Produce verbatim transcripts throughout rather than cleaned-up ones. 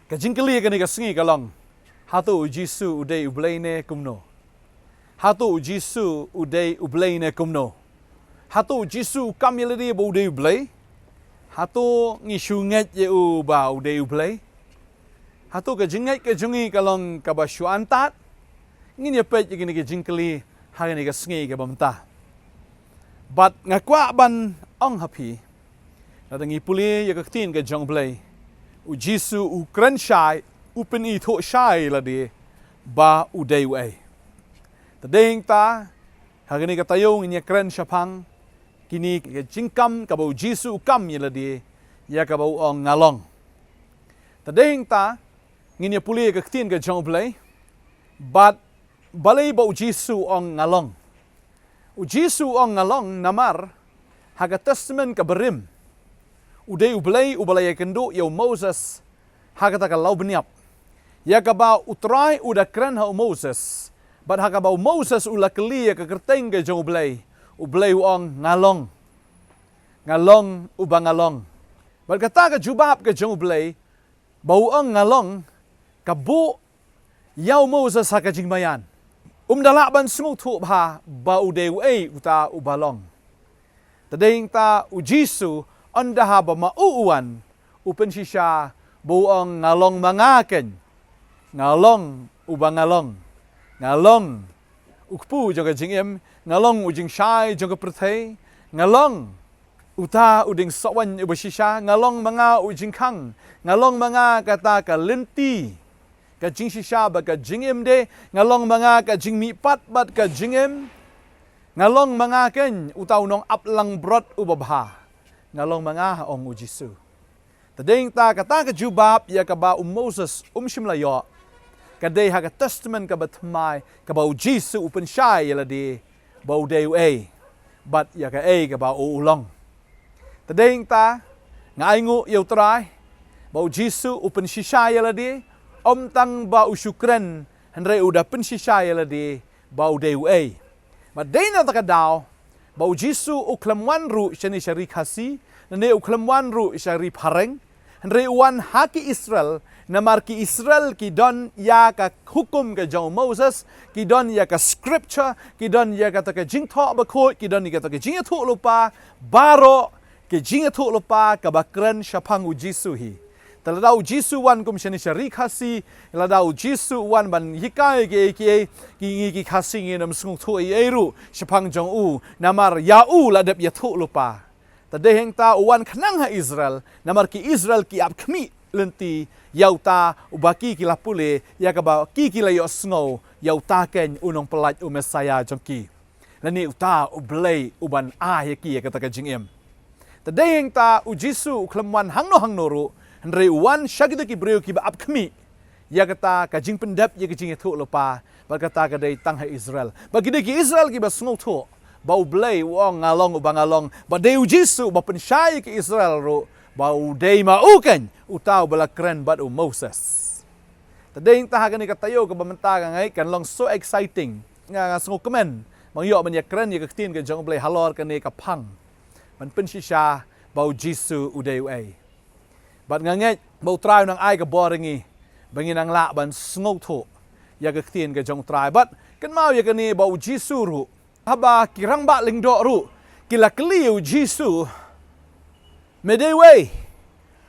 Ka jingkylli kane ka sngi ka long, hato u Jisu u dei u Blei ne kumno? Hato u Jisu u dei u Blei ne kumno? Hato u Jisu u kam ïa lade ba u dei u Blei? Hato ngi shu ngeit ïa u ba u dei u Blei? Hato ka jingngeit ka jong ngi ka long kaba shu antad? Ngin ïa peit ïa kane ka jingkylli ha kane ka sngi kaba mynta. Bad nga kwah ban ong ha phi, lada ngi pule ïa ka ktien ka jong u Blei, u Jisu u kren shai, u pynithuh shai lade ba u dei uei. Te dei hangta ha kane ka taïew ngin ïa kren shaphang kine ka jingkam kaba u Jisu u kam ïa lade, ïa kaba u ong nga long. Te dei hangta ngin ïa pule ïa ka ktien ka jong u Blei, bad balei ba u Jisu u ong nga long. U Jisu u ong nga long namar ha ka Testament kaba rim, u dei u Blei uba la ïakynduh ïa u Moses ha kata ka lawbniap, ïa kaba u Trai u da kren ha u Moses. Bad ha kaba u Moses u la kylli ïa ka kyrteng ka jong u Blei, u Blei u ong nga long. Nga long uba nga long. Bad kata ka jubab ka jong u Blei ba u ong nga long, ka buh ïa u Moses ha ka jingmaïan. Um da lah ban sngewthuh bha ba u dei uei uta uba long. Te dei hangta u Jisu, ynda haba ma u u wan, u pynshisha ba u ong nga long ma nga keiñ. Nga long uba nga long. Nga long u kpu jong ka jingim, nga long u jingshai jong ka pyrthei, nga long uta u dieng sohwaiñ uba shisha, nga long ma nga u jingkhang, nga long ma nga kata ka lynti ka jingshisha bad ka jingim de, nga long ma nga ka jingmihpat bad ka jingim, nga long ma nga keiñ uta u nongaplangbrot uba bha, nga long ma nga, ong u Jisu. Te dei hangta kata ka jubab ïa kaba u Moses um shym la ïoh, ka dei ha ka Testament kaba thymmai kaba u Jisu u pynshai ïa lade ba u dei uei bad ïa kaei kaba u u long. Te dei hangta nga ainguh ïa u Trai ba u Jisu u pynshisha ïa lade, ym tang ba u shu kren, hynrei u da pynshisha ïa lade ba u dei uei. Bad dei na kata ka daw ba u Jisu u khlem wan ruh shane sha ri Khasi, ne u khlem wan ruh sha ri Phareng, hynrei u wan ha ki Israel, namar ki Israel ki don ïa ka hukum ka jong u Moses, ki don ïa ka scripture, ki don ïa kata ka jingthoh bakhuid, ki don ïa kata ka jingïathuhlypa, baroh ka jingïathuhlypa kaba kren shaphang u Jisu hi. Te lada u Jisu u wan kum shane sha ri Khasi, lada u Jisu u wan ban hikai kiei kiei, ki ngi ki Khasi ngin ym sngewthuh ei ei ruh shaphang jong u, namar ïa u la dep ïathuhlypa. Te dei hangta u wan khnang ha Israel, namar ki Israel ki ap khmih lynti ïa uta uba ki ki la pule, ïa kaba ki ki la ïohsngew, ïa uta keiñ u nongpyllait, u Messiah jong ki, lane uta u Blei uban ai ïa ki ïa kata ka jingim. Te dei hangta u Jisu u khlem wan hangno hangno ruh, hynrei u wan sha kita ki briew kiba ap khmih ïa kata ka jingpyndep ïa ka jingïathuhlypa, bad kata ka dei tang ha Israel. Bad ki dei ki Israel kiba sngewthuh ba u Blei u ong nga long uba nga long, bad dei u Jisu uba pynshai ïa ki Israel ruh ba u dei ma u keiñ uta uba la kren bad u Moses. Te dei hangta ha kane ka taïew kaba mynta ka ngai kan long so exciting. Nga, nga sngewkmen ban ïoh ban ïakren ïa ka ktien ka jong u Blei halor kane ka phang ban pynshisha ba u Jisu u dei uei. Bad nga ngeit ba u Trai u nang ai ka bor ïa ngi ba ngin nang lah ban sngewthuh ïa ka ktien ka jong u Trai. Bad kynmaw ïa kane ba u Jisu ruh, haba ki rangbah lyngdoh ruh ki la kylli ïa u Jisu, me dei uei?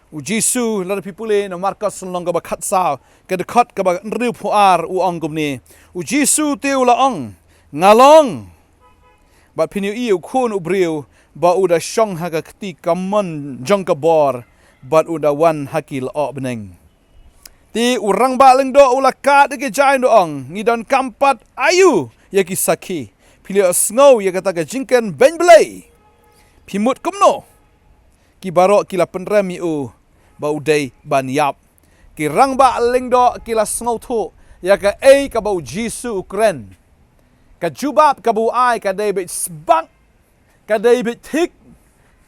U Jisu, lada phi pule na Markos lynnong kaba khatsaw, ka dkhot kaba hynriewphew ar, u ong kumne, u Jisu te u la ong, nga long. Bad phin ïohi ïa u Khun u briew ba u da shong ha ka kti kamon jong ka bor, bad u da wan ha ki lyoh bneng. Te u rangbah lyngdoh u la kad ïa ki jaiñ, u ong, ngi donkam pat aïu ïa ki sakhi? Phi la ïohsngew ïa kata ka jingkren beiñ Blei? Phi mut kumno? Ki baroh ki la pynrem ïa u ba u dei ban ïap. Ki rangbah lyngdoh ki la sngewthuh ïa kaei kaba u Jisu u kren. Ka jubab kaba u ai ka dei beit sbak, ka dei beit thik,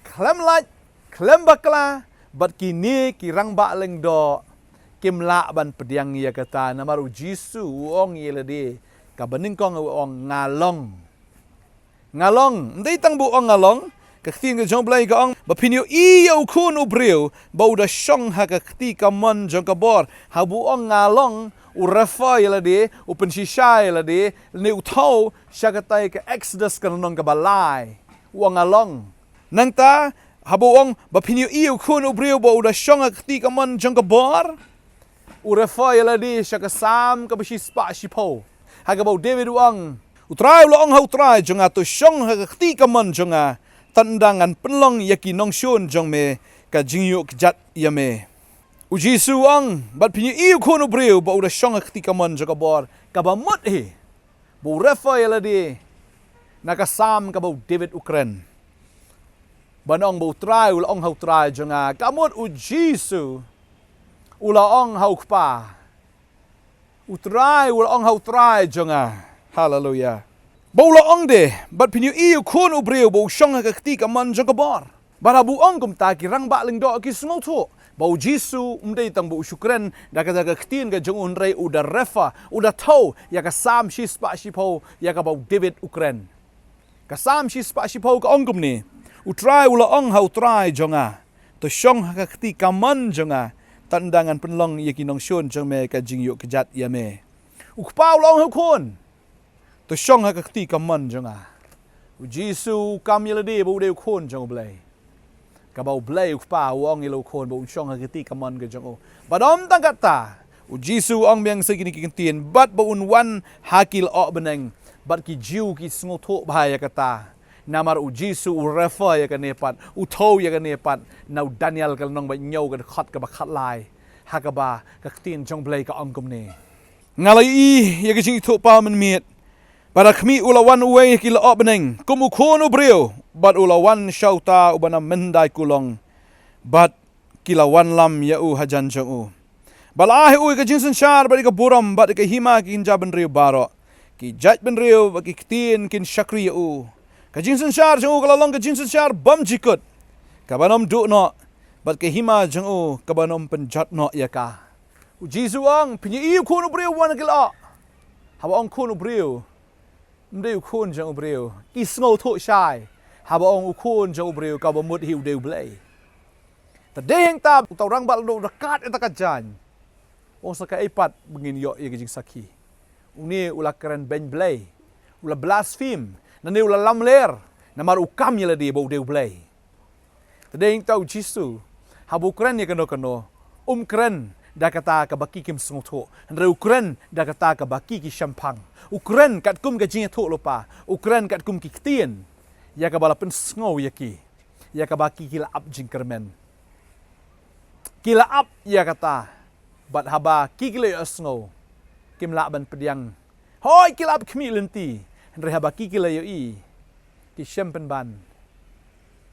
khlem lait, khlem bakla. Bad kine ki rangbah lyngdoh kim lah ban pdiang ïa kata, namar u Jisu u ong ïa lade, kaba nyngkong u ong nga long. Nga long, ym dei tang ba u ong nga long, Ka ktien ka jong U Blei ka ong, ba phin ïohi ïa u Khun u briew ba u da shong ha ka kti kamon jong ka bor. Haba u ong nga long, u refer ïa lade, u pynshisha ïa lade, ne u thew sha katei ka Exodus ka lynnong kaba lai. U ong nga long. Nangta, haba u ong, ba phin ïohi ïa u Khun u briew ba u da shong ha ka kti kamon jong ka bor, u refer ïa lade sha ka Salm kaba shispah shiphew, ha kaba u David u ong, U Trai u la ong ha U Trai jong nga, to shong ha ka kti kamon jong nga, tang ba ngan pynlong ïa ki nongshun jong me ka jingïoh kjat ïa me. U Jisu u ong, bad phin ïohi ïa u Khun u briew ba u da shong ha ka kti kamon jong ka bor, kaba mut hi ba u refer ïa lade na ka Salm kaba u David u kren, ban ong ba U Trai u la ong ha U Trai jong nga, ka mut U Jisu u la ong ha U Kpa, U Trai u la ong ha U Trai jong nga. Haleluia. Ba u la ong de, bad phin ïohi ïa u Khun u briew ba u shong ha ka kti kamon jong ka bor. Bad haba u ong kumta, ki rangbah lyngdoh ki sngewthuh ba U Jisu um dei tang ba u shu kren da kata ka ktien ka jong u, hynrei u da refer, u da thew ïa ka Salm shispah shiphew, ïa kaba u David u kren. Ka Salm shispah shiphew ka ong kumne, U Trai u la ong ha U Trai jong nga, to shong ha ka kti kamon jong nga, tang ba ngan pynlong ïa ki nongshun jong me ka jingïoh kjat ïa me. U Kpa u la ong ha U Khun, to shong ha ka kti kamon jong nga. U Jisu u kam ïa lade ba u dei u Khun jong U Blei. Kaba U Blei U Kpa u ong ïa la u Khun ba un shong ha ka kti kamon ka jong u. Bad ym tang kata, U Jisu u ong biang sa kine ki ktien, bad ba un wan ha ki lyoh bneng, bad ki Jiw ki sngewthuh bha ïa kata. Namar U Jisu u refer ïa kane pat, u thew ïa kane pat na u Daniel ka lynnong ba hynñiew, ka dkhot kaba khatlai, ha kaba ka ktien jong U Blei ka ong kumne. Nga la ïohi ïa ka jingithuhpaw mynmiet. Bad ha khmih u la wan uwei ha ki lyoh bneng kum u Khun u briew, bad u la wan sha uta uba na mynhyndai kulong, bad ki la wanlam ïa u hajan jong u. Bad la ai ha u ïa ka jingsynshar, bad ïa ka burom, bad ïa ka hima, ki kynja bynriew baroh. Ki jaitbynriew bad ki ktien kin shakri ïa u. Ka jingsynshar jong u ka la long ka jingsynshar bymjukut, kaban ym duh noh, bad ka hima jong u kaban ym pynjot noh ïa ka. U Jisu u ong, phin ïohi ïa u Khun u briew u wan ha ki lyoh. Haba ong Khun u briew, um dei u Khun jong u briew. Ki sngewthuh shai haba ong u Khun jong u briew, kaba mut hi u dei U Blei. Te dei hangta uta u rangbah lyngdoh u da kat ïa kata ka jaiñ. U ong, sa kaei pat ba ngin ïoh ïa ka jingsakhi? Une u la kren beiñ Blei, u la blaspheme, nangne u la lamler, namar u kam ïa lade ba u dei U Blei. Te dei hangta U Jisu, haba u kren ïa kano kano, um kren da kata kaba ki kim sngewthuh, hynrei u kren da kata kaba ki ki shemphang. U kren katkum ka jingïathuhlypa, u kren katkum ki ktien, ïa kaba la pynsngew ïa ki, ïa kaba ki ki la ap jingkyrmen. Ki la ap ïa kata, bad haba ki ki la ïohsngew, kim lah ban pdiang. Hooid, ki la ap khmih lynti, hynrei haba ki ki la ïohi, ki shem pynban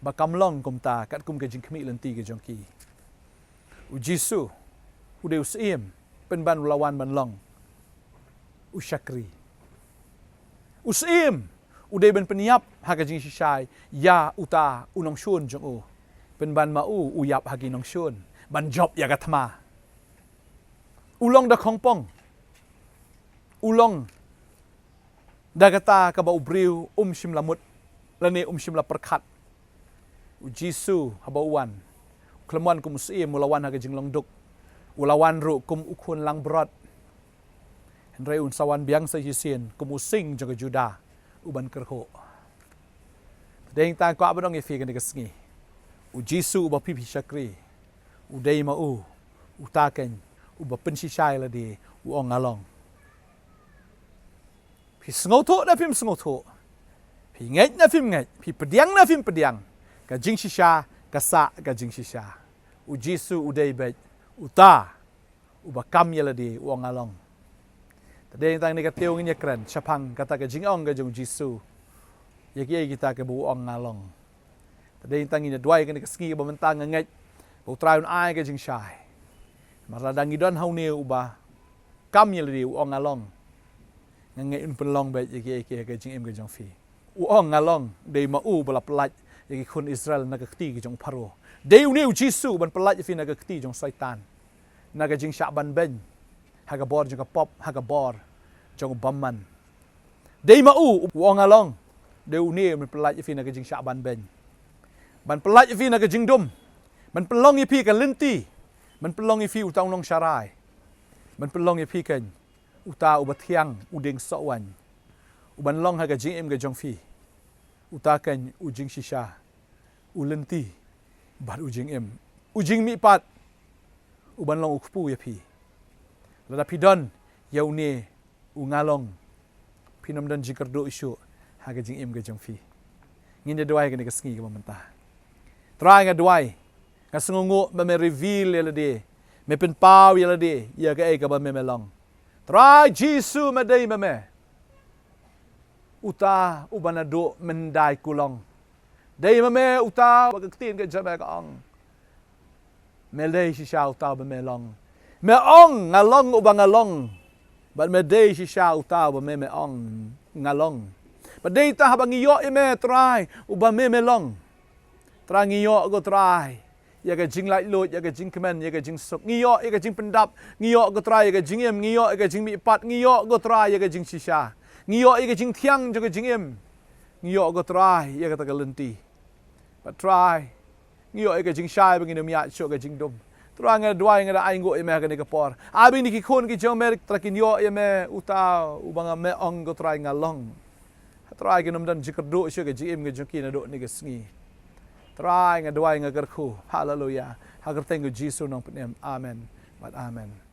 ba kam long kumta katkum ka jingkhmih lynti ka jong ki. U Jisu u dei u Syiem, pynban u la wan ban long u shakri. U Syiem u dei ban pynïap ha ka jingshisha ïa uta u nongshun jong u, pynban ma u u ïap ha ki nongshun ban jop ïa ka thma. U long da khongpong, u long da kata kaba u briew um shym la mut, lane um shym la pyrkhat. U Jisu haba u wan, u khlem wan kum u Syiem, u la wan ha ka jinglong duk, u la wan ruh kum u khun langbrot. Hynrei un sa wan biang sa shisien kum u sing jong ka Judah uban kyrhuh. Te dei hangta nga kwah ban ong ïa phi kane ka sngi, u Jisu uba phi phi shakri, u dei ma u uta keiñ uba pynshisha ïa lade, u ong nga long. Phi sngewthuh ne phim sngewthuh, phi ngeit ne phim ngeit, phi pdiang ne phim pdiang, ka jingshisha ka sah ka jingshisha. U Jisu u dei beit uta uba kam ïa lade, u ong nga long. Te dei hangta kane ka taïew ngin ïakren shaphang kata ka jingong ka jong u Jisu ïa kiei kita kiba u ong nga long. Te dei hangta ngin ïaduwai kane ka sngi kaba mynta, nga ngeit ba U Trai un ai ka jingshai. Namar lada ngi don ha une uba kam ïa lade, u ong nga long, nga ngeit un pynlong beit ïa kiei kiei ha ka jingim ka jong phi. U ong nga long, dei ma u ba la pyllait ïa ki khun Israel na ka kti ka jong u Pharaoh. Dei une u Jisu ban pyllait ïa phi na ka kti jong u Soitan, na ka jingshah ban beiñ ha ka bor jong ka pop, ha ka bor jong u bymman. Dei ma u, u ong nga long, dei une ban pyllait ïa phi na ka jingshah ban beiñ. Ban pyllait ïa phi na ka jingdum. Ban pynlong ïa phi ka lynti. Ban pynlong ïa phi uta u nongsharai. Ban pynlong ïa phi keiñ uta uba thiang, u dieng soh waiñ. Uban long ha ka jingim ka jong phi. Uta keiñ u jingshisha, u lynti, bad u jingim, u jingmihpat, uban long u kpu ïa phi. Lada phi don ïa une u nga long, phin ym don jingkyrduh shuh ha ka jingim ka jong phi. Ngin ïa duwai kane ka sngi kaba mynta. Trai, nga duwai, nga sngewnguh ba me reveal ïa lade, me pynpaw ïa lade ïa kaei kaba me me long. Trai Jisu, me dei ma me uta uba naduh myndai kulong. Dei ma me uta uba ka ktien ka jong me ka ong, me dei shisha uta uba me long. Me ong, nga long uba nga long. Bad me dei shisha uta uba me me ong, nga long. Bad dei ta haba ngi ïoh ïa me Trai uba me me long, Trai, ngi ïoh, ko Trai, ïa ka jinglaitluid, ïa ka jingkmen, ïa ka jingsuk. Ngi ïoh ïa ka jingpyndap. Ngi ïoh, ko Trai, ïa ka jingim. Ngi ïoh ïa ka jingmihpat. Ngi ïoh, ko Trai, ïa ka jingshisha. Ngi ïoh ïa ka jingthiang jong ka jingim. Ngi ïoh, ko Trai, ïa kata ka lynti. Bad Trai, ngi ïoh ïa ka jingshai ba ngin ym ïaid shuh ka jingdum. Trai, nga duwai, nga da ainguh ïa me ha kane ka por. Ai ba kine ki khun ki jong me, Trai, kin ïoh ïa me uta uba nga me ong, ko Trai, nga long. Trai, kin ym don jingkyrduh shuh ka jingim ka jong ki naduh kane ka sngi. Trai, nga duwai, nga kyrkhu. Haleluya. Ha ka kyrteng u Jisu Nongpynim. Amen bad amen.